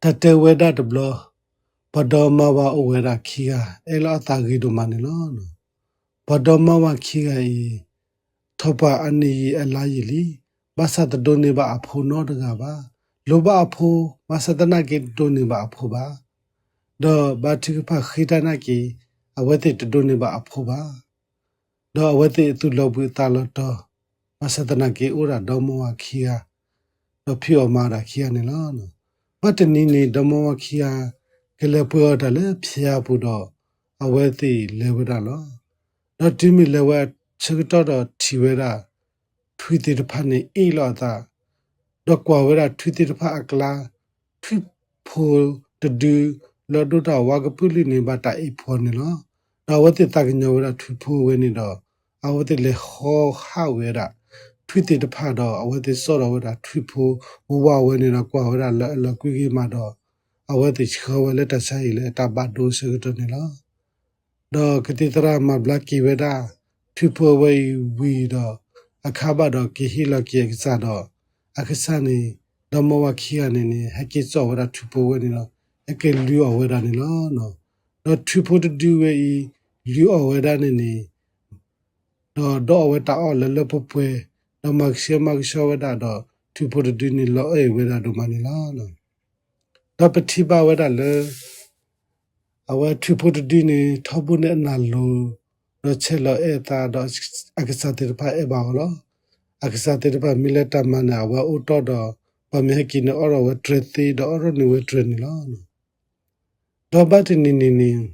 တၢ်တဲဝဲဒၣ်တဘျီ, ပှၤဒီမါဝၤအိၣ်ဝဲဒၣ်ခံဂၤ အဲၣ်လီၤအသးဂ့ၤဒိၣ်မးန့ၣ်လီၤ. ပှၤဒီမါဝၤခံဂၤအံၤ ထီၣ်ပှၢ်အနံၣ်ယံာ်အလါယံာ်လံ, ဘၣ်ဆၣ်တဒိးန့ၢ်ဘၣ်အဖိနီတဂၤဘၣ်. လိၣ်ဘၣ်အဖိ, ဘၣ်ဆၣ်သနာ်က့တဒိးန့ၢ်ဘၣ်အဖိဘၣ်. ဒီးဘါထုကဖၣ်ဃ့တၢ်နာ်က့ၤ အဝဲသ့ၣ်တဒိးန့ၢ်ဘၣ်အဖိဘၣ်. ဒီးအဝဲသ့ၣ်အသူၣ်လီၤဘှံးအသးလီၤတီၤ, ဘၣ်ဆၣ်သနာ်က့အိၣ်ဒၣ်ဒီမါဝၤခံဂၤ, ဒီးဖံးအီၣ်မၤအီၣ်ဒၣ်ခံဂၤန့ၣ်လီၤ. ဘၣ်တနံၤန့ၣ် ဒီမါဝၤခံဂၤ ကလဲၤပှဲၤအီၣ်တၢ်လၢဖၠါပူၤဒီး အဝဲသ့ၣ်လဲၤဝဲဒၣ်လီၤ. ဒီးတုၤမ့ၢ်လဲၤဝဲအဆၢကတီၢ်ဒီးထံၣ်ဝဲဒၣ် ထွံၣ်သ့ၣ်တဖၣ်န့ၣ်အ့ၣ်လီၤအသး, ဒီးကွၢ်ဝဲဒၣ်ထွံၣ်သ့ၣ်တဖၣ်အကျါ, ထွံၣ်ဖိတဒု လၢအဒိၣ်တၢ်ဝါကပုာ်လုာ်န့ၣ် ဘၣ်တၢ်အ့ၣ်ဖှီၣ်န့ၣ်လီၤ. ဒီးအဝဲသ့ၣ်သးကညီၤဝဲဒၣ်ထွံၣ်ဖိအဝဲန့ၣ်ဒီး အဝဲသ့ၣ်လဲၤဟီဟးဝဲဒၣ် ထွံၣ်သ့ၣ်တဖၣ်ဒီး အဝဲသ့ၣ်စိာ်ထီၣ်ဝဲဒၣ်ထွံၣ်ဖိဝးဝးဝဲန့ၣ်ဒီး ကွၢ်ဝဲဒၣ်လၢအလီၤကွံဂ့ၤမးဒီး အဝဲသ့ၣ်ဆှၢဝဲလၢတၢ်ဆါဟံၣ်လၢတၢ်ဘၣ်ဒိအဆၢကတီၢ်န့ၣ်လီၤ. ဒီးကသံၣ်သရၣ်မၤဘျါက့ၤဝဲဒၣ် ထွံၣ်ဖိအဝဲအံၤဝံၤဒီး အခါဘၣ်ဒီးက့ၤဟ့ၣ်လီၤက့ၤအကစၢ်ဒီး အကစၢ်န့ၣ် ဒီမါဝၤခံဂၤန့ၣ်န့ၣ် ဟဲက့ၤစိာ်ဝဲဒၣ်ထွံၣ်ဖိဝဲန့ၣ်ဒီး ဟဲက့ၤလုၢ်အီၣ်ဝဲဒၣ်န့ၣ်လီၤ. ဒီးထွံၣ်ဖိတဒုဝဲအံၤ လုၢ်အီၣ်ဝဲဒၣ်န့ၣ်န့ၣ် ဒီးဒိးအီၣ်ဝဲတၢ်အီၣ်လၢလၢပှဲၤပှဲၤ, ဒီးမၤကဆှဲမၤကဆှီဝဲဒၣ်ဒီး ထွံၣ်ဖိတဒုန့ၣ်လီၤအဲၣ်ဝဲဒၣ်ဒိၣ်မးန့ၣ်လီၤ. ဒီးပထံၣ်ဘၣ်ဝဲဒၣ်လၢ အဝဲထွံၣ်ဖိတဒုန့ၣ် ထီဘိန့ၣ်အနၢ်လိၤ, ဒီးဆဲးလီၤအဲၣ်အသးဒီး အကစၢ်သ့ၣ်တဖၣ်အဲၣ်ဘၣ်အီၤလီၤ. အကစၢ်သ့ၣ်တဖၣ်မ့ၢ်လၢတၢ်မၤန့ၣ် အဝဲအိၣ်တီၢ်ဒီး ပှၤမ့ၢ်ဟဲက့ၤန့ၣ်အီၣ်ထီၣ်ဝဲတြဲၤသ့ ဒီးအီၣ်ထီၣ်န့ၢ်ဝဲတြဲၤန့ၣ်လီၤ. ဒီးဘၣ်တနံၤန့ၣ်န့ၣ်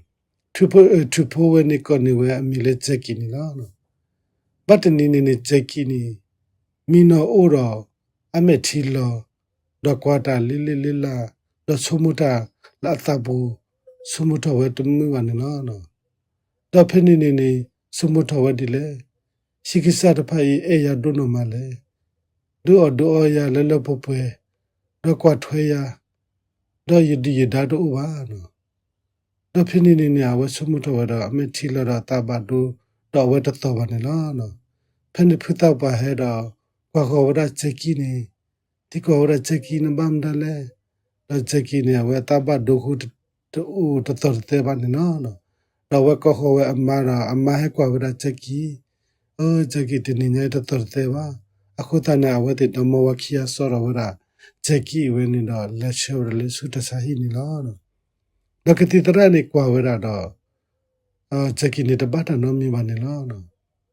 ထွံၣ်ဖိဝဲန့ၣ်ကိးန့ၢ်ဝဲအမံၤလၢကၠဲးကံၣ်န့ၣ်လီၤ. ဘၣ်တနံၤန့ၣ်န့ၣ် ကၠဲးကံၣ်န့ၣ် မံနီၤအိၣ်ဒီး အမဲာ်ထံလီၤ, ဒီးကွၢ်တၢ်လံလံလံလၢ်, ဒီးဆိကမိၣ်တၢ်လၢအသးပူၤ, ဆိကမိၣ်ထီၣ်ဝဲတမုာ်ဘၣ်န့ၣ်လီၤ. ဒီးဖဲန့ၣ်န့ၣ်န့ၣ် ဆိကမိၣ်ထီၣ်ဝဲဒ်လဲၣ်, ဟံၣ်ကစၢ်တဖၣ်အံၤအဲၣ်ယၤဒိၣ်နီၢ်မးလဲၣ်, ဒုးအီၣ်ဒုးအီယၤလၢလၢပှဲၤပှဲၤ, ဒီးကွၢ်ထွဲယၤ, ဒီးယဒုၣ်ယဒါတအိၣ်ဘၣ်. ဒီးဖဲန့ၣ်န့ၣ်န့ၣ် အဝဲဆိကမိၣ်ထီၣ်ဝဲဒီး အမဲာ်ထံလီၤဒီးအသးဘၣ်ဒိ, ဒီးအဝဲတသီၣ်ဘၣ်န့ၣ်လီၤ. ဖဲန့ၣ်ဖုသးပှၢ်ဟဲဒီး ကွၢ်ဃီၤဝဲဒၣ်ကၠဲးကံၣ်န့ၣ်, သံကွၢ်ဝဲဒၣ်ကၠဲးကံၣ်နဘၣ်မတၤလဲၣ်, ဒီးကၠဲးကံၣ်န့ၣ် အဝဲအသးဘၣ်ဒိဃိ တအိၣ်တသီၣ်တသဲဘၣ်န့ၣ်လီၤ. ဒီးအဝဲကိးဃီၤဝဲအမါဒီး အမါဟဲကွၢ်ဝဲဒၣ်ကၠဲးကံၣ်, အၢ ကၠဲးကံၣ်တနံၤညါအံၤတသီၣ်တသဲဘၣ်. အဃိသတးန့ၣ် အဝဲသ့ၣ်ဒီမါဝၤခံဂၤစိာ်ထီၣ်ဝဲဒၣ် ကၠဲးကံၣ်အဝဲန့ၣ်ဒီး လဲၤဆှၢဝဲဒၣ်လၢဆူတၢ်ဆါဟံၣ်န့ၣ်လီၤ. ဒီးကသံၣ်သရၣ်န့ၣ်ကွၢ်ဝဲဒၣ်ဒီး ကၠဲးကံၣ်န့ၣ်တဘၣ်တၢ်နီတမံၤဘၣ်န့ၣ်လီၤ.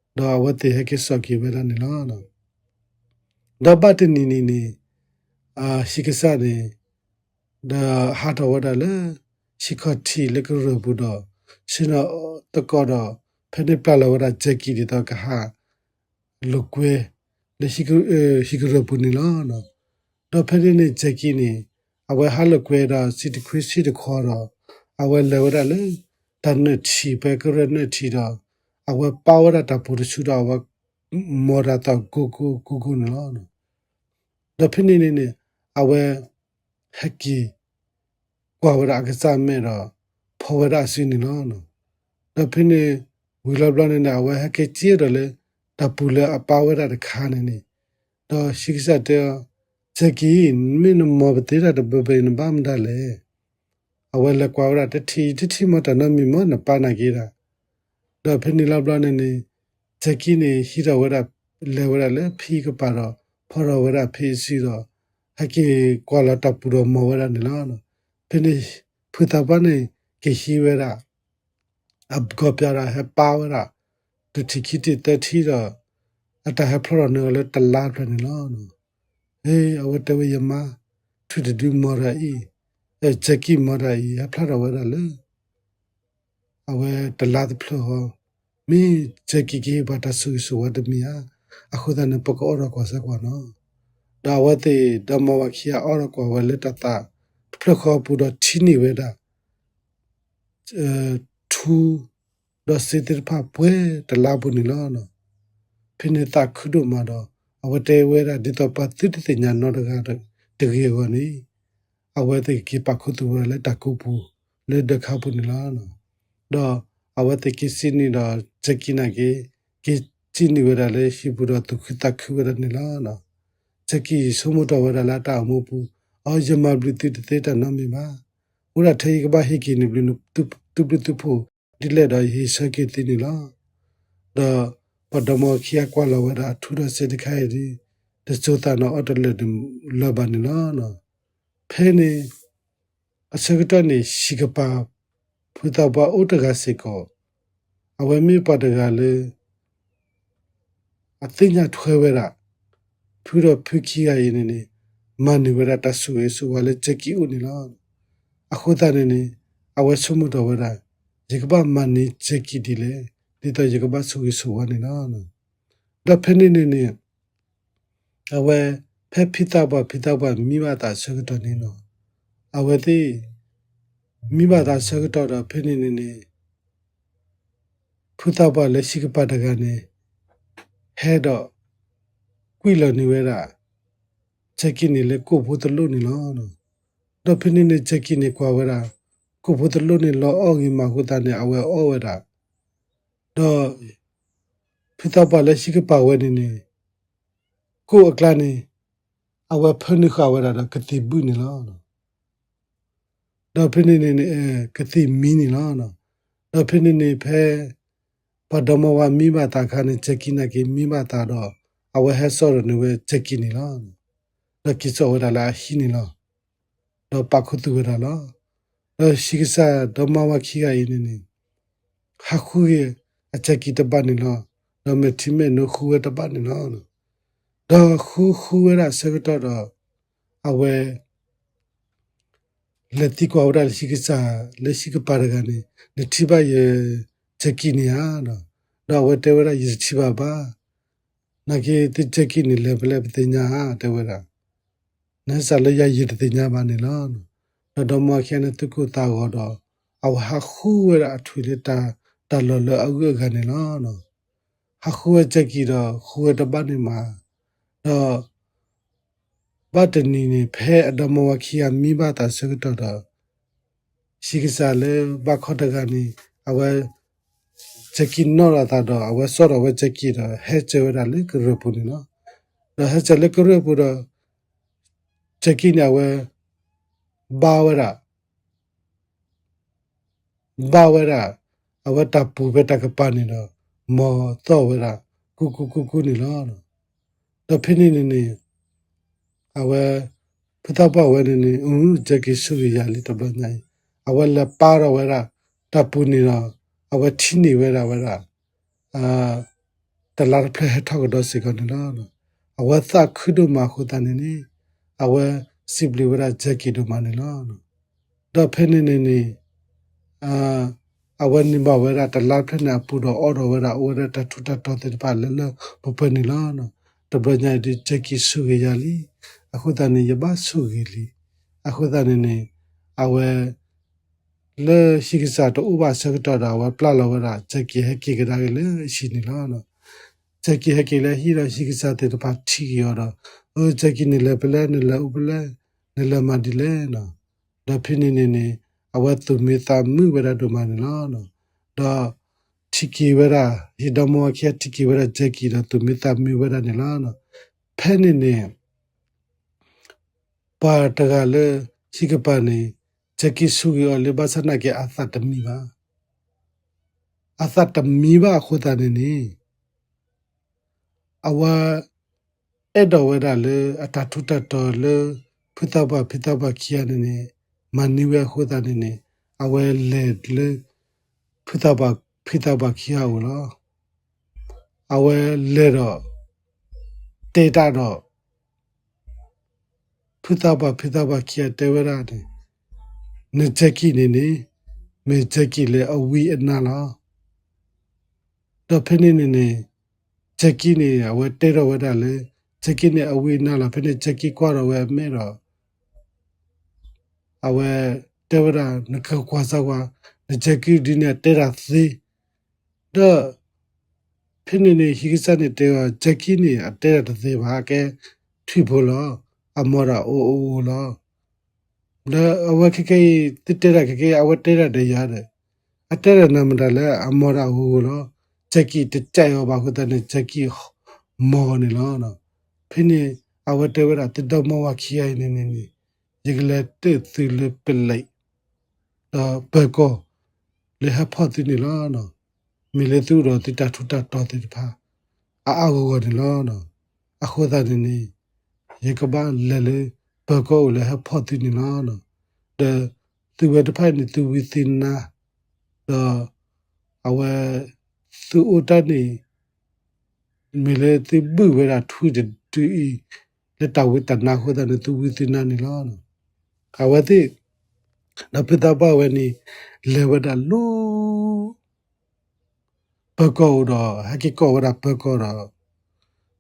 ဒီးအဝဲသ့ၣ်ဟဲက့ၤစိာ်က့ၤဝဲဒၣ်န့ၣ်လီၤ. ဒီးဘၣ်တနံၤန့ၣ်န့ၣ် ဟံၣ်ကစၢ်န့ၣ် ဒီးဟးထီၣ်ဝဲဒၣ်လၢ ဟံၣ်ခီၣ်ထံးလၢကရၢၢ်ပူၤဒီး ဆ့ၣ်နီၤသကိးဒီး ဖဲန့ၣ်ပျၢ်လီၤဝဲဒၣ်ကၠဲးကံၣ်ဒ်သိးကဟး လိာ်ကွဲ လၢ ဟံၣ်ကရၢၢ်ပူၤန့ၣ်လီၤ. ဒီးဖဲန့ၣ်န့ၣ် ကၠဲးကံၣ်န့ၣ် အဝဲဟးလိာ်ကွဲဒီး ဆံးတခွံဆံးတခီဒီး အဝဲလဲၤဝဲဒၣ်လၢ တၢ်နၢၣ်ထံး ဖဲကရၢၢ်နၢၣ်ထံးဒီး အဝဲပာ်ဝဲဒၣ်တၢ်ပူၤတဆူဒီး အဝဲ မီၤတၢ်သီၣ်ကိကိကိကိန့ၣ်လီၤ. ဒီးဖဲန့ၣ်န့ၣ်န့ၣ် အဝဲ ဟဲက့ၤ ကွၢ်ဝဲဒၣ်အကစၢ်မဲာ်ဒီး ဖီၣ်ဝဲဒၣ်အစုန့ၣ်လီၤ. ဒီးဖဲန့ၣ် ဝံၤလီၤဘျီန့ၣ်န့ၣ် အဝဲဟဲက့ၤစံၣ်ဒီးလၢ တၢ်ပူၤလၢအပာ်ဝဲဒၣ်တခါန့ၣ်န့ၣ်, ဒီးဟံၣ်ကစၢ်တဲအီၤ, ကၠဲးကံၣ်, မ့ၢ်နမီၤပသ့တၢ်တဘၢဘၢအံၤ နဘၣ်မတၤလဲၣ်. အဝဲလဲၤကွၢ်ဝဲဒၣ် တထံၣ်တထံၣ်မီၤတၢ်နီတမံၤမီၤ နပာ်နာ်က့ၤဒၣ်. ဒီးဖဲန့ၣ်လီၤဘျီန့ၣ်န့ၣ် ကၠဲးကံၣ်န့ၣ် ဟံးထီၣ်ဝဲဒၣ် လဲၤဝဲဒၣ်လၢဖံကပၤဒီး ဖီၣ်ထီၣ်ဝဲဒၣ်ဖံအစုဒီး ဟဲက့ၤကွၢ်လီၤတၢ်ပူၤဒီးမီၤဝဲဒၣ်န့ၣ်လီၤ. ဖဲန့ၣ် ဖုသးပှၢ်န့ၣ် က့ၤဟံးဝဲဒၣ် အကီၢ်ပၠးဒီးဟဲပာ်ဝဲဒၣ် တထံၣ်ခံထံၣ်သၢထံၣ်ဒီး အတၢ်ဟဲဖျီၣ်ထီၣ်န့ၢ်အီၤလၢတလါဖျၢၣ်န့ၣ်လီၤ. ဟ့ အဝဲတဲဝဲယမါ ထွံၣ်တဒုမီၤတၢ်အံၤ, ကၠဲးကံၣ်မီၤတၢ်အံၤ ဟဲဖျါထီၣ်ဝဲဒၣ်လၢ အဝဲတလါတဖျၢၣ်ဃီ, မ့ၢ်ကၠဲးကံၣ်ကဟ့ၣ်ပှၤတၢ်ဆိၣ်ဂ့ၤဆိၣ်ဝါတမံၤဧါ. အဃိသတးန့ၣ် ပကအီၣ်ဒီးကွၢ်စၢၤကွၢ်နီၤ. ဒီးအဝဲသ့ၣ်ဒီမါဝၤခံဂၤအီၣ်ဒီးကွၢ်ဝဲလၢတၢ်သး တဖျၢၣ်ဃီပူၤဒီးထံၣ်န့ၢ်ဝဲဒၣ် ထူ ဒီးစ့သ့ၣ်တဖၣ်ပှဲၤတလါပူၤန့ၣ်လီၤ. ဖဲန့ၣ်သးခုဒိၣ်မးဒီး အဝဲတဲဝဲဒၣ်ဒ်သိးပှၤသုတသ့ၣ်ညါနီတဂၤတဂ့ၤအဂီၢ်န့ၣ် အဝဲသ့ၣ်က့ၤပာ်ခူသူၣ်ဝဲဒၣ်လၢတၢ်ကိးပူၤလၢဒၢးခါပူၤန့ၣ်လီၤ. ဒီးအဝဲသ့ၣ်က့ၤစံးန့ၢ်ဒီး ကၠဲးကံၣ်နာ်က့ၤ က့ၤစံးန့ၢ်ဝဲဒၣ်လၢဟံၣ်ပူၤဒီးသူၣ်ခုသးခုဝဲဒၣ်န့ၣ်လီၤ. ကၠဲးကံၣ်ဆိကမိၣ်ထီၣ်ဝဲဒၣ်လၢအတၢ်အိၣ်မူပူၤ အီ ယမၤဘျုးသုတသ့တၢ်နီတမံၤဘၣ်. အိၣ်ဒၣ်ထဲယကဘၣ်ဟ့ၣ်က့ၤန့ၢ်ဘျုးသုဖှိၣ်ဒ်လဲၣ်ဒီး ယဟ့ၣ်ဆၢက့ၤသုန့ၣ်လီၤ. ဒီးပှၤဒီမါဝၤခံဂၤကွၢ်လီၤဝဲဒၣ်အထူဒီးစ့တခါအံၤဒီး တစိၤသးနီၤအီၤတလၢာ်လၢၤဘၣ်န့ၣ်လီၤ. ဖဲန့ၣ် အဆၢကတီၢ်န့ၣ် ဆံးကပၤ ဖုသးပှၢ်အိၣ်တဂၤစ့ၢ်ကီး, အဝဲမ့ၢ်ပှၤတဂၤလၢ အသ့ၣ်ညါထွဲဝဲဒၣ် ဖုဒီးဖုခံဂၤအံၤန့ၣ်န့ၣ် မၤန့ၢ်ဝဲဒၣ်တၢ်ဆိၣ်ဂ့ၤဆိၣ်ဝါလၢ Jackie အိၣ်န့ၣ်လီၤ. အဃိသတးန့ၣ်န့ၣ် အဝဲဆိကမိၣ်ထီၣ်ဝဲဒၣ် ယကဘၣ်မၤန့ၢ် Jackie ဒ်လဲၣ်, ဒ်သိးယကဘၣ်ဆိၣ်ဂ့ၤဆိၣ်ဝါန့ၣ်လီၤ. ဒီးဖဲန့ၣ်န့ၣ်န့ၣ် အဝဲ ဖဲဖုသးပှၢ် ဖုသးပှၢ်မံဘၣ်သးအဆၢကတီၢ်န့ၣ်လီၤ. အဝဲသ့ၣ် မံဘၣ်သးအဆၢကတီၢ်ဒီး ဖဲန့ၣ်န့ၣ်န့ၣ် ဖုသးပှၢ်လၢဆံးကပၤတဂၤန့ၣ် ဟဲဒီး ကွံာ်လီၤန့ၢ်ဝဲဒၣ် Jackie န့ၣ်လၢကိၣ်ဖိတလိၣ်န့ၣ်လီၤ. ဒီးဖဲန့ၣ်န့ၣ် Jackie န့ၣ်ကွၢ်ဝဲဒၣ် ကိၣ်ဖိတလိၣ်န့ၣ်လီၤအီၣ်ဂ့ၤမးအဃိသတးန့ၣ် အဝဲအီၣ်ဝဲဒၣ် ဒီး ဖုသးပှၢ်လၢဆံးကပၤဝဲန့ၣ်န့ၣ် ကိၣ်အကျါန့ၣ် အဝဲဖၢနုာ်ဃာ်ဝဲဒၣ်ဒီးကသံၣ်ဘုၣ်န့ၣ်လီၤ. ဒီးဖဲန့ၣ်န့ၣ်န့ၣ် ကသံၣ်မံန့ၣ်လီၤ. ဒီးဖဲန့ၣ်န့ၣ်ဖဲ ပှၤဒီမါဝၤမံဘၣ်သးအခါန့ၣ် Jackie နာ်က့မံဘၣ်သးဒီး အဝဲဟဲစိာ်ဒီးန့ၢ်ဝဲ Jackie န့ၣ်လီၤ. ဒီးက့ၤစိာ်ဝဲဒၣ်လၢအဟံၣ်န့ၣ်လီၤ. ဒီးပာ်ခူသူၣ်ဝဲဒၣ်လီၤ. ဒီးဆံးကစၢ်ဒီမါဝၤခံဂၤအံၤန့ၣ်န့ၣ် ဟးဃုဂ့ၤအ Jackie တဘၣ်န့ၣ်လီၤ. ဒီးမဲာ်ထံမဲာ်နိဃုဝဲတဘၣ်န့ၣ်လီၤ. ဒီးဃုဃုဝဲဒၣ်အဆၢကတီၢ်ဒီး အဝဲ လဲၤသံကွၢ်ဝဲဒၣ်လၢဆံးကစၢ်လၢဆံးကပၤတဂၤန့ၣ် နထံၣ်ဘၣ်ယ Jackie န့ၣ်ဧါ. ဒီးအဝဲတဲဝဲဒၣ် ယတထံၣ်ဘၣ်ဘၣ်. နာ်က့သု Jackie န့ၣ်လဲၤဖဲလဲၣ်ပသ့ၣ်ညါဧါ တဲဝဲဒၣ်. နဟဲစးလၢယၤယတသ့ၣ်ညါဘၣ်န့ၣ်လီၤ. ဒီးဒီမါဝၤခံဂၤန့ၣ်သူၣ်ကိၢ်သးဂီၤဒီး အဝဲဟးဃုဝဲဒၣ်အထွံၣ်လၢတၢ်လီၢ်လၢအဂုၤအဂၤန့ၣ်လီၤ. ဟးဃုဝဲ Jackie ဒီးဃုဝဲတဘၣ်န့ၣ်မး, ဒီး ဘၣ်တနံၤန့ၣ် ဖဲအဒီမါဝၤခံဂၤမံဘၣ်သးအဆၢကတီၢ်ဒီး ဆံးကစၢ်လၢဘၣ်ခီတဂၤန့ၣ် အဝဲ Jackie နီၣ်လီၤသးဒီး အဝဲစိာ်ထီၣ်ဝဲ Jackie ဒီး ဟဲစၢၤဝဲဒၣ်လၢကရၢၢ်ပူၤန့ၣ်လီၤ. ဒီးဟဲစၢၤလၢကရၢၢ်ပူၤဒီး Jackie န့ၣ် အဝဲ ဘါဝဲဒၣ် ဘါဝဲဒၣ် အဝဲတၢ်ပူၤဖဲတၢ်ကပၤန့ၣ်ဒီး မီၤသီၣ်ဝဲဒၣ် ကူကူကူကူန့ၣ်လီၤ. ဒီးဖဲန့ၣ်န့ၣ်န့ၣ် အဝဲ ဖုသးပှၢ်ဝဲန့ၣ်န့ၣ် အ Jackie ဆိၣ်ဂ့ၤယၤလံတဘျီညါအံၤ, အဝဲလဲၤပာ်ထီၣ်ဝဲဒၣ် တၢ်ပူၤန့ၣ်ဒီး အဝဲထံၣ်န့ၢ်ဝဲဒၣ်ဝဲဒၣ် တလါတဖျၢၣ်ဟဲထီၣ်ကဒီးစ့ၢ်ကီးန့ၣ်လီၤ. အဝဲသးခုဒိၣ်မးအဃိသတးန့ၣ်န့ၣ် အဝဲစံးဘျုးဝဲဒၣ် Jackie ဒိၣ်မးန့ၣ်လီၤ. ဒီးဖဲန့ၣ်န့ၣ်န့ၣ် အဝဲန့ၢ်ဘၣ်ဝဲဒၣ်တလါတဖျၢၣ်န့ၣ်အပူၤဒီး အီၣ်ဒီးဝဲဒၣ် အိၣ်ဝဲဒၣ်တၢ်ထူးတၢ်တီၤသ့ၣ်တဖၣ်လၢလၢပှဲၤပှဲၤန့ၣ်လီၤ. တဘျီညါအံၤဒုး Jackie ဆိၣ်ဂ့ၤယၤလံ, အဃိသတးန့ၣ် ယဘၣ်ဆိၣ်ဂ့ၤလံ. အဃိသတးန့ၣ်န့ၣ် အဝဲ လၢဆံးကစၢ်တအိၣ်ဘၣ်အဆၢကတီၢ်ဒီး အဝဲပျၢ်လီၤဝဲဒၣ် Jackie ဟဲက့ၤကဒါက့ၤလၢအဟံၣ်န့ၣ်လီၤ. Jackie ဟဲက့ၤလၢအဟံၣ်ဒီး ဆံးကစၢ်သ့ၣ်တဖၣ်ထံၣ်က့ၤအီၤဒီး အ Jackie န့ၣ်လဲၤဖဲလဲၣ် နလဲၤအိၣ်ဖဲလဲၣ် နလဲၤမၤဒ်လဲၣ်န့ၣ်, ဒီးဖဲန့ၣ်န့ၣ်န့ၣ် အဝဲသူၣ်မံသးမုာ်ဝဲဒၣ်ဒိၣ်မးန့ၣ်လီၤ. ဒီး ထံၣ်က့ၤဝဲဒၣ် ယဒီမါဝၤခံဂၤထံၣ်က့ၤဝဲဒၣ် Jackie ဒီးသူၣ်မံသးမုာ်ဝဲဒၣ်န့ၣ်လီၤ. ဖဲန့ၣ်န့ၣ် ပှၤတဂၤလၢ ဆံးကပၤန့ၣ် Jackie ဆိၣ်ဂ့ၤအီၤလၢဘၣ်ဆၣ်နာ်က့အသးတမံဘၣ်. အသးတမံဘၣ်အဃိသတးန့ၣ်န့ၣ် အဝဲ အဲၣ်ဒိးဝဲဒၣ်လၢအတၢ်ထူးတၢ်တီၤလၢ ဖုသးပှၢ်ဖံသးပှၢ်ခံဂၤန့ၣ်န့ၣ် မၤန့ၢ်ဝဲအဃိသတးန့ၣ်န့ၣ် အဝဲလဲၤလၢ ဖုသးပှၢ်ဖံသးပှၢ်ခံဂၤအအိၣ်လီၤ. အဝဲလဲၤဒီး တဲတၢ်ဒီး ဖုသးပှၢ်ဖံသးပှၢ်ခံဂၤတဲဝဲဒၣ်န့ၣ် န Jackie န့ၣ်န့ၣ် မ့ၢ် Jackie လၢအဝံအနါလီၤ. ဒီးဖဲန့ၣ်န့ၣ်န့ၣ် Jackie န့ၣ် အဝဲတဲထီၣ်ဝဲဒၣ်လၢ Jackie န့ၣ် အဝံအနါလီၤ. ဖဲန့ၣ် Jackie ကွၢ်ဒီးဝဲအမဲာ်ဒီး အဝဲတဲဝဲဒၣ် နကကွၢ်စၢ်ကွၢ် န Jackie ဒ်န့ၣ် အတဲတၢ်သ့ ဒီး ဖဲန့ၣ်န့ၣ် ဟံၣ်ကစၢ်န့ၣ်တဲအီၤ Jackie န့ၣ် အတဲတၢ်တသ့ဘၣ် ကဲ ထွံၣ်ဖိလီၤ. အမီၢ်တၢ်အိၣ်အိၣ်လီၤ. ဒီးအဝဲခဲကဲအံၤ သုတဲတၢ်ခဲကဲ အဝဲတဲတၢ်ဒီးယၤဒီး အတဲတၢ်နၤမတၤလဲၣ် အမီၢ်တၢ်အိၣ်အိၣ်လီၤ. Jackie တကးအီၤဘၣ်အဃိသတးန့ၣ် Jackie မီၢ်န့ၣ်လီၤ. ဖဲန့ၣ် အဝဲတဲဝဲဒၣ် သုဒီမါဝၤခံဂၤအံၤန့ၣ်န့ၣ်န့ၣ် ယကလဲၤတၢၣ်သုလၢပလံး ဒီးပၢၤကီၢ်လၢဟဲဖီၣ်သုန့ၣ်လီၤ. မ့ၢ်လၢသုအိၣ်ဒီးသုတၢ်ထူးတၢ်တီၤသ့ၣ်တဖၣ် အါအါဂီၢ်ဂီၢ်န့ၣ်လီၤ. အဃိသတးန့ၣ်န့ၣ် ယကဘၣ်လဲၤလၢပၢၤကီၢ်အိၣ်လၢဟဲဖီၣ်သုန့ၣ်လီၤ. ဒီးသုဝဲတဖၣ်န့ၣ် သုဝံသုနါ ဒီးအဝဲ သုအိၣ်တၢ်န့ၣ် မ့ၢ်လၢသုဘုၣ်ဝဲဒၣ်ထွံၣ်တဒုအံၤ လၢတၢ်ဝံတၢ်နါအဃိသတးန့ၣ် သုဝံသုနါန့ၣ်လီၤ. အဝဲသ့ၣ် ဒီးဖုသးပှၢ်ဝဲန့ၣ် လဲၤဝဲဒၣ်လၢ ပၢၤကီၢ်အိၣ်ဒီး ဟဲက့ၤကိးဝဲဒၣ်ပၢၤကီၢ်ဒီး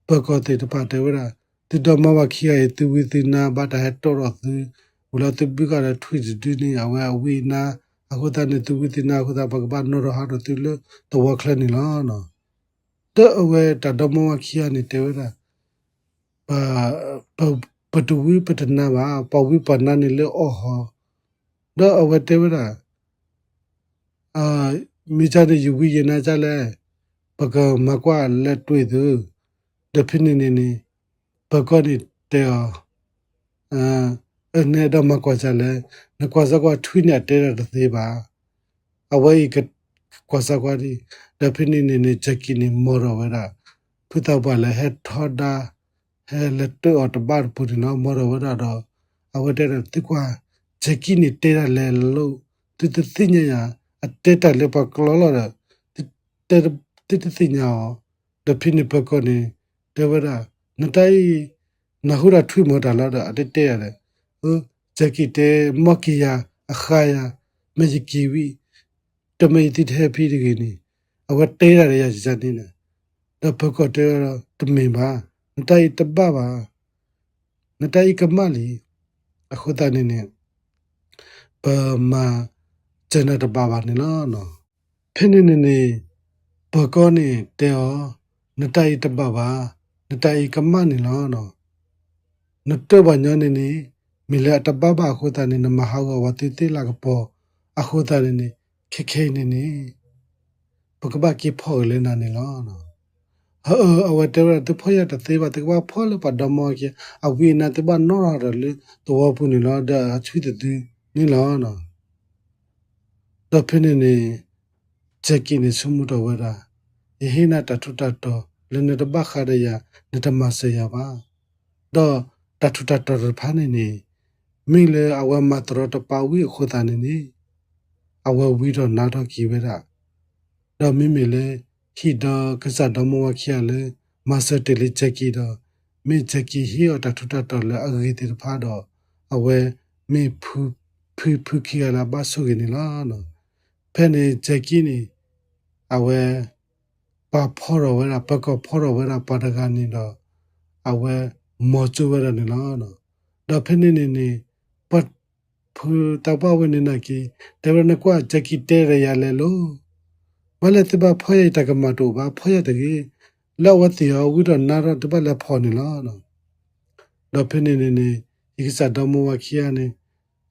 ပၢၤကီၢ်သ့ၣ်တဖၣ်တဲဝဲဒၣ် သုဒီမါဝၤခံဂၤအံၤ သုဝံသုနါဘၣ်တၢ်ဟဲတီၢ်ထီၣ်သု ဝံၤလီၤသုဘုၣ်ဃာ်ဒီးထွံၣ်တဒုန့ၣ် အဝဲအဝံအနါ အဃိသတးန့ၣ် သုဝံသုနါအဃိသတး ပကဘၣ်နီၣ်ထီၣ်ဟးထီၣ်သုလၢသဝီချၢန့ၣ်လီၤ. ဒီးအဝဲတၢ်ဒီမါဝၤခံဂၤန့ၣ်တဲဝဲဒၣ် ပ ပတဝံပတနါဘၣ်, ပှၤဝံပှၤနါန့ၣ်လၢအီၣ်ဟီ, ဒီးအဝဲတဲဝဲဒၣ် မ့ၢ်ကန့ၣ် ယဝံယနါကလဲၣ်, ပကမၤကွၢ်လၢတွ့ၣ်သု, ဒီးဖဲန့ၣ်န့ၣ်န့ၣ် ပၢၤကီၢ်န့ၣ်တဲအီၤ, အၢ နအဲၣ်ဒိးမၤကွၢ်ကလဲၣ်, နကွၢ်စၢ်ကွၢ်ထွံၣ်န့ၣ် အတဲတၢ်တသ့ဘၣ်, အဝဲအံၤကကွၢ်စၢ်ကွၢ်ဒံး, ဒီးဖဲန့ၣ်န့ၣ်န့ၣ် ကၠဲးကံၣ်န့ၣ် မီၢ်ထီၣ်ဝဲဒၣ် ဖုသးပှၢ်လၢဟဲထီဒါ ဟဲလဲၤတၢၣ်အီၤတဘၣ်တပူၤန့ၣ်လီၤ. မီၢ်ထီၣ်ဝဲဒၣ်ဒီး အဝဲတဲဒီး သုကွၢ် ကၠဲးကံၣ်န့ၣ်တဲတၢ်လဲၤလိၤ, သုတသ့ၣ်ညါယၤ, အတဲတၢ်လၢပှၤကျီလီၤဒီး သုတသ့ၣ်ညါအီၤ, ဒီးဖဲန့ၣ်ပၢၤကီၢ်န့ၣ် တဲဝဲဒၣ် နတၢ်အံၤ နၢ်ဟူတၢ်ထွံၣ်မီၤတၢ်လီၤဒီး အတဲတဲယၤဒီး ကၠဲးကံၣ်တဲ မီၢ်က့ၤယၤ အဃါယၤ, မ့ၢ်ယက့ၤဝံၤ တမ့ၢ်ယသုတဟဲဖဲတဂ့ၤန့ၣ် အဝဲတဲဒၣ်ဒီးယၤန့ၣ်, ဒီးပၢၤကီၢ်တဲဝဲဒီး တမ့ၢ်ဘၣ်, နတၢ်အံၤတဘၣ်ဘၣ်, နတၢ်အံၤကမၣ်လံ, အဃိသတးန့ၣ်န့ၣ် ပမၤစၢၤနၤတဘၣ်ဘၣ်န့ၣ်လီၤ. ဖဲန့ၣ်န့ၣ်န့ၣ် ပၢၤကီၢ်န့ၣ်တဲအီၤ, နတၢ်အံၤတဘၣ်ဘၣ်, နတၢ်အံၤကမၣ်န့ၣ်လီၤ. နတၢၢ်ပှၤညီန့ၣ်န့ၣ် မ့ၢ်လၢအတဘၣ်ဘၣ်အဃိသတးန့ၣ် နမၤဟးဂီၤဝဲသုသ့ၣ်လၤကပီၤ အဃိသတးန့ၣ်န့ၣ် ခဲခဲအံၤန့ၣ်န့ၣ် ပကဘၣ်က့ၤဖီၣ်က့ၤလၢနၤန့ၣ်လီၤ. အၢ အဝဲတဲဝဲဒၣ် သုဖီၣ်ယၤတသ့ဘၣ်, သုကဘၣ်ဖီၣ်လၢပှၤဒီမါဝၤခံဂၤ အဝံအနါသုဘၣ်နီၣ်ထီၣ်ဒီးလၢသဝီပူၤန့ၣ်လီၤ, ဒီးအထွံၣ်တဒုန့ၣ်လီၤ. ဒီးဖဲန့ၣ်န့ၣ် ကၠဲးကံၣ်န့ၣ်ဆိကမိၣ်ထီၣ်ဝဲဒၣ်, ယဟ့ၣ်နၤတၢ်ထူးတၢ်တီၤ လၢနတဘၣ်ဃးဒီးယၤ နတမၤစၢၤယၤဘၣ်. ဒီးတၢ်ထူးတၢ်တီၤတဖၣ်န့ၣ်န့ၣ် မ့ၢ်လၢအဝဲမၤတရီတပါဝံၣ်အဃိသတးန့ၣ်န့ၣ် အဝဲဝံထီၣ်နါထီၣ်က့ၤဝဲဒၣ် ဒီးမ့မ့ၢ်လၢ ဟံၣ်ဒီးကစၢ်ဒီမါဝၤခံဂၤလၢ မၤစၢၤတ့ၢ်လံကၠဲးကံၣ်ဒီး မ့ၢ်ကၠဲးကံၣ်ဟ့ၣ်အီၤတၢ်ထူးတၢ်တီၤလၢအဂ့ၤသ့ၣ်တဖၣ်ဒီး အဝဲမ့ၢ်ဖုဖုခံဂၤလၢအဘၣ်ဆိၣ်ဂ့ၤန့ၣ်လီၤ. ဖဲန့ၣ်ကၠဲးကံၣ်န့ၣ် အဝဲ ပှၤဖီၣ်ထီၣ်ဝဲဒၣ် ပၢၤကီၢ်ဖီၣ်ထီၣ်ဝဲဒၣ်ပှၤတဂၤန့ၣ်ဒီး အဝဲမီၤကၠိဝဲဒၣ်န့ၣ်လီၤ. ဒီးဖဲန့ၣ်န့ၣ်န့ၣ် ပှၤဖုသးပှၢ်ဝဲန့ၣ်နာ်က့ၤ တဲဝဲဒၣ် နကွၢ် ကၠဲးကံၣ်တဲဒီးယၤလဲၤလိၤ, ဘၣ်လဲၣ်သုဘၣ်ဖီၣ်ယၤအံၤ တၢ်ကမၣ်တအိၣ်ဘၣ် ဖီၣ်ယၤတဂ့ၤ, လၢအဝဲသ့ၣ်အီၤဝံထီၣ်နါထီၣ် သုဘၣ်လဲၤဖီၣ်န့ၣ်လီၤ. ဒီးဖဲန့ၣ်န့ၣ်န့ၣ် ယကစၢ်ဒီမါဝၤခံဂၤန့ၣ်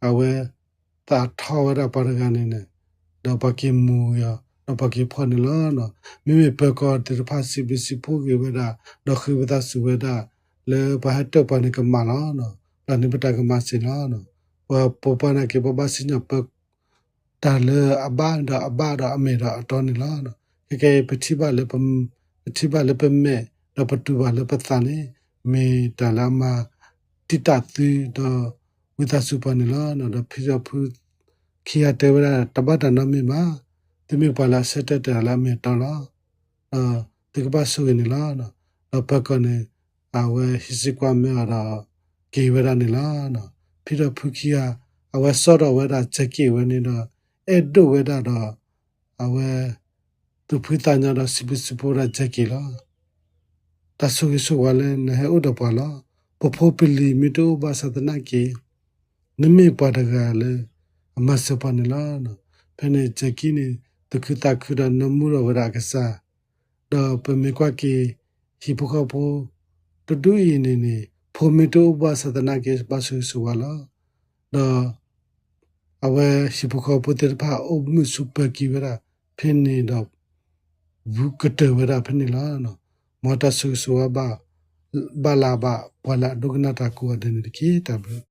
အဝဲ သးထီၣ်ဝဲဒၣ်ပှၤတဂၤန့ၣ်န့ၣ် ဒီးပှၤက့ၤမူၤအီၤ ဒီးပှၤက့ၤဖီၣ်န့ၣ်လီၤ. မ့မ့ၢ်ပၢၤကီၢ်သ့ၣ်တဖၣ် စံးဘျုးစံးဖှိၣ်က့ၤဝဲဒၣ် ဒီးဃ့ဝံသးစူၤဝဲဒၣ် လၢပှၤဟဲတၢၣ်ပှၤန့ၣ်ကမၣ်လီၤ. ပှၤန့ၣ်ပတၢ်ကမၣ်စ့ၢ်လီၤ. ပှၤပိာ်ပှၤနာ်က့ၤ ပဘၣ်စံၣ်ညီၣ်ပၢ တၢ်လၢအဘၣ်ဒီးအဘၣ်ဒီးအမဲာ်ဒီးအတီန့ၣ်လီၤ. ခဲကဲ ပထံၣ်ဘၣ်လၢပမဲာ် ဒီးပတူၢ်ဘၣ်လၢပသးန့ၣ် မ့ၢ်တၢ်လၢအမၤတံာ်တာ်သုဒီး ဝံသးစူၤပှၤန့ၣ်လီၤ. ဒီးဖံဒီးဖုခံဂၤတဲဝဲဒၣ် တဘၣ်တၢ်နီတမံၤဘၣ်, သုမ့ၢ်ပှၤလၢအဆၢတဲာ်တၢ်လၢအမဲာ်တီလီၤ. သုကဘၣ်ဆိၣ်ဂ့ၤန့ၣ်လီၤ. ဒီးပၢၤကီၢ်န့ၣ် အဝဲဟံးစ့ၢ်ကွၢ်မဲအီၤဒီး က့ၤဝဲဒၣ်န့ၣ်လီၤ. ဖံဒီးဖုခံဂၤ အဝဲစိာ်ထီၣ်ဝဲဒၣ်ကၠဲးကံၣ်ဝဲန့ၣ်ဒီး အဲၣ်ဒိးဝဲဒၣ်ဒီး အဝဲ သူၣ်ဖှံသးညီဒီးစံးဘျုးစံးဖှိၣ်ဝဲဒၣ်ကၠဲးကံၣ်လီၤ. တၢ်ဆိၣ်ဂ့ၤဆိၣ်ဝါလၢနဟဲအိၣ်ဒီးပှၤလီၤ. ပဖိပလံၤမ့ၢ်တအိၣ်ဘၣ်ဆၣ်သနာ်က့ နမ့ၢ်ပှၤတဂၤလၢ အမၤစၢၤပှၤန့ၣ်လီၤ. ဖဲန့ၣ်ကၠဲးကံၣ်န့ၣ် သူၣ်ခုသးခုဒီးနၢမူထီၣ်ဝဲဒၣ်အကစၢ်, ဒီးပမ့ၢ်ကွၢ်က့ၤ ဟံၣ်ဖိဃီဖိ တဒူၣ်အံၤန့ၣ်န့ၣ် ဖိမ့ၢ်တအိၣ်ဘၣ်ဆၣ်သနာ်က့ ဘၣ်ဆိၣ်ဂ့ၤဆိၣ်ဝါလီၤ. ဒီး အဝဲဟံၣ်ဖိဃီဖိသ့ၣ်တဖၣ် အိၣ်မုာ်ဆိးပၢၤက့ၤဝဲဒၣ်ဖဲန့ၣ်ဒီး ဘူးကတၢၢ်ဝဲဒၣ်ဖဲန့ၣ်လီၤ. မ်တၢ်ဆိၣ်ဂ့ၤဆိၣ်ဝါဘၣ် ဘၣ်လၢဘၣ်ပှၤလၢအဒိကနၣ်တၢ်ကိးဂၤဒဲးန့ၣ်တက့ၢ်. တၢ်ဘျုး